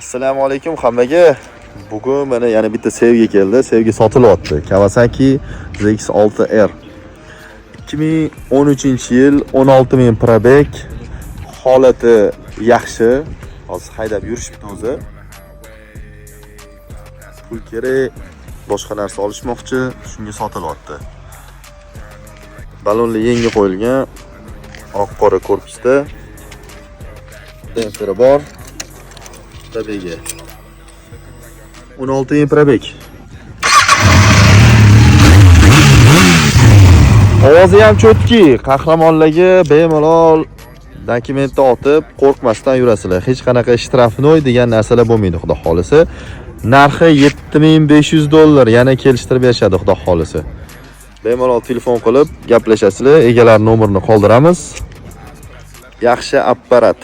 Assalomu alaykum hammaga. Bugun mana yana bitta Sevgi keldi. Sevgi sotilyapti. Kawasaki ZX6R. 2013-yil, 16 000 пробег. Holati yaxshi. Hozir haydab yurishibdi o'zi. Pul kerak, boshqa narsa olishmoqchi, shunga sotilyapti. Balonli yangi qo'yilgan, oq qora korpusda. Demperi bor. Пробег i 16 ming пробег. Ovozi ham чётки, qahramonlarga bemalol dokumentni otib, qo'rqmasdan yurasizlar. Hech qanaqa штрафной degan narsalar bo'lmaydi, xudo xolisa. Narxi 7500 dollar, yana kelishtirib berishadi, xudo xolisa. Bemalol telefon qilib gaplashasizlar, egalar nomerini qoldiramiz. Yaxshi apparat.